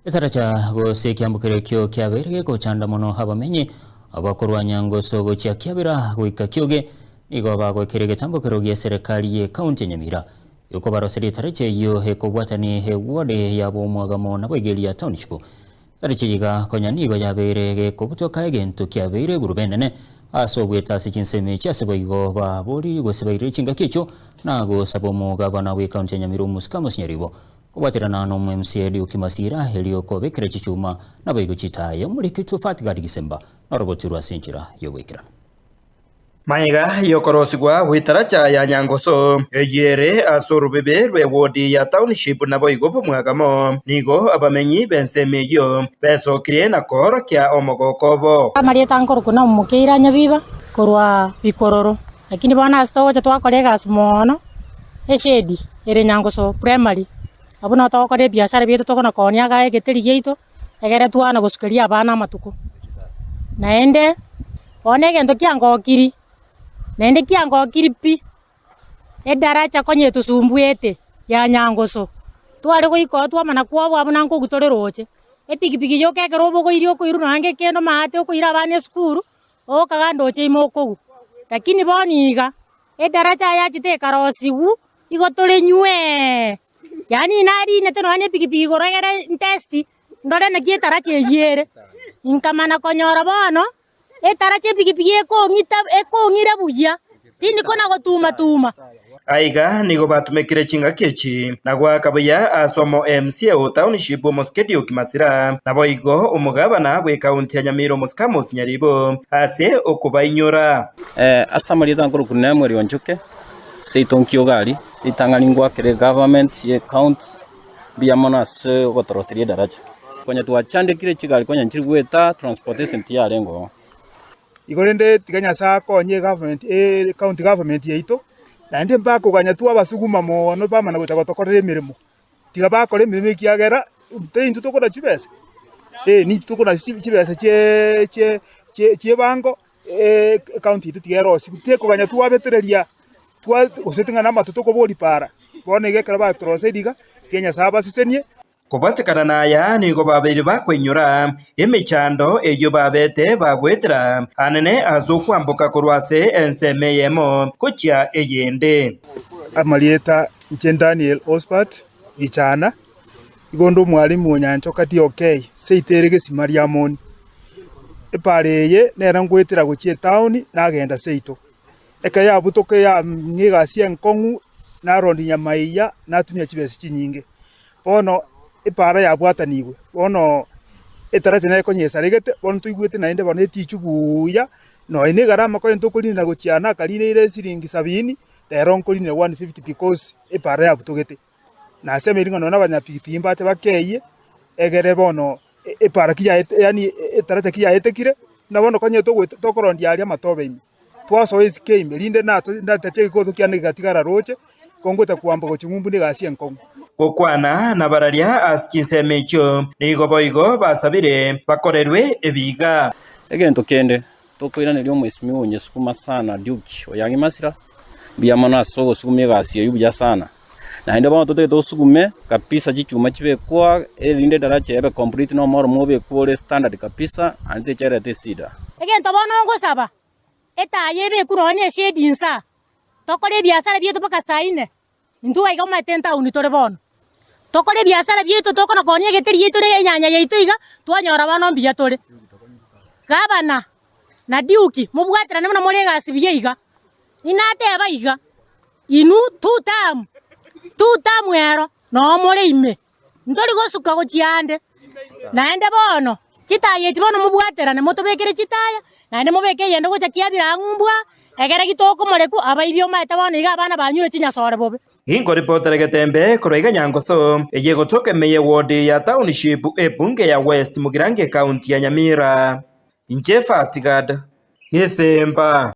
Etaracha gose ekiambukero ekio kiabeire gegochanda mono abamenyi abakorwa Nyangoso gochia Kiabera goika Kioge nigo bagoekeire egetambokero gi'eserekari y'ekaunti ya Nyamira yokobaroseria etaracha eyio ekobwatani eward ya Bomwagamo naboigo eria Township. Etaracha eye iga konya nigo yabeire gekobutoka egento kiabeire egurube enene ase obwete ase chinsemo echi ase boigo baboriri gose bairire chingaki echio na gosaba omogabana bw'ekaunti ya Nyamira Omosike Amos Nyaribo Kobwaterana n'Omo-MCA Duke Masira erio kobekera chichuma naboigo chitaaya omoriki oito Fatgard Gisemba norogotirwe ase enchera y'ogoikeranu. Magega y'okorosigwa gw'etaracha ya Nyangoso, eyio ere ase orobebe rw'ewodi ya Township naboigo b'omwagamo, nigo abamenyi b'ensemo eyio besokirie na koorokia omogoko obo. Amarieta nkorokwa na Omokeira Nyabiba korwa Bikororo, lakini bono ase togocha twakora egasi mono, eshedi ere Nyangoso primary, abwo nabo togokora ebiasara biaito tokona koonia igaa egeteri giaito, egere twana gosukeria abana amatuko. Naende, bono egento kiangokiri, naende kiangokiri pi, edaracha konya etosumbuete ya Nyangoso, tware goika oo twamana kwoboa buna nkogu tore roche, epikipiki yoka ekero obogoirie okoirwa nonya ngekendo maate okoira abana esukuru, ogokaga ndoche ime okogwa. Lakini bono iga, Edaracha yachete ekarosigwa, igo tore nywee, yaani narinete nonya na epikipiki igoro egere ntesti, ndore naki etaracha eyio ere. Nkamana konyora bono, etaracha epikipiki ekong'ita ekong'ira buya, tindi kona gotuma tuma. Aiga nigo batumekire chingaki echi na goaka buya ase omo MCA o Township Omosike Duke Masira, naboigo omogabana bw'ecounty ya Nyamira Omosike Amos Nyaribo ase okobainyora. Ase amarieta nkorokwa Nemuel Onchoke, seito Nkiogari, ritang'ani ngwakere egovernment ye county mbuya mono ase ogotoroseria edaraja. Konya twachandekire chigari konya nchiri goeta transportation tiyarenge oo. Igo rende tiga Nyasae akonye egovernment ecounty government yaito, naende mbakoganya twabasuguma mono bamana gocha gotokorera emeremo. Tiga bakore emeremo ekiagera intwe intwe tokona chibesa, eh nintwe tokona chibesa chie chie chie chiebango ecounty yaito tiga erosiwe, tekoganya twabetereria twa gose ting'ana amato tokoboria para, bono iga ekero batoroseiri iga, tiga Nyasae abasesenie. Kobwatekana naya nigo babeire bakoinyora emechando eyio babete bagoetera anene ase okwamboka korwa ase ensemo eyemo gochia eyende. Amarieta inche Daniel Osbert Gichana, igo onde omwalimu o Nyanchoka DOK, seito ere gesima Riamoni. Epara eye nere ngoetera gochia etaoni nagenda seito. Ekero yabutoka yang'a egasi enkong'u narondia nyamaiya natumia chibesa chinyinge. Bono epaara yabwatanigwe, bono etaracha nere konya esaregete, bono toigwete naende bono etichwe buya, nonya na egarama konya tokorinera gochia nakarina ere esiringi sabini, rero nkorinera 150 because epaara yabutogete. Nasemeiri ng'a nonya na abanyapikipiki mbache bakeyie, egere bono epaara ki yaete yaani etaracha ki yaetekire, buna bono konya togoeta tokorondia aria amatobe ime. Twasoa esike ime, rinde natache egekoroto kiane gegatigara roche, kongoeta kwamboka gochia ng'umbu negasi enkong'u. Gokwana nabararia ase chinsemo echio, nigo boigo basabire bakorerwe ebiiga. Egento kende, tokoiraneria omwesimigwa onye sukuma sana Duke Oyang'i Masira, mbuya mono ase ogosuguma egasi eyio buya sana. Naende bono totagete tosugume kabisa chichuma chibekwa erinde edaracha ebe complete na omoro obekwe ore standard kabisa naende techerete esida. Egento bono ngosaba, etaya ebekwe nonya ne eshade inse aa, tokore ebiasara biaito mpaka saa ine, intwe iga omanyete entaoni tore bono. Tokore ebiasara biaito tokona koonia egeteri giaito na enyanya yaito iga, twanyora bono mbuya tore. Gabana na Duke mobwaterane buna more egasi buya iga, inateba iga. Inwe two-term, two-term ero noo more ime, ntori gosuka gochia ande. Naende bono, chitaya echi bono mobwaterane motobekere chitaya, naende mobeke eyende gocha kiabire ang'u mbwa, egere gitokomorekwa, abaibi omaete bono iga abana banyure chinyasore bobe. Ginkoripotera egetembe korwa iga Nyangoso, eye egotoka ime ye ward ya Township ebunge ya West Mugirango ecounty ya Nyamira. Inche Fatgad Gesemba.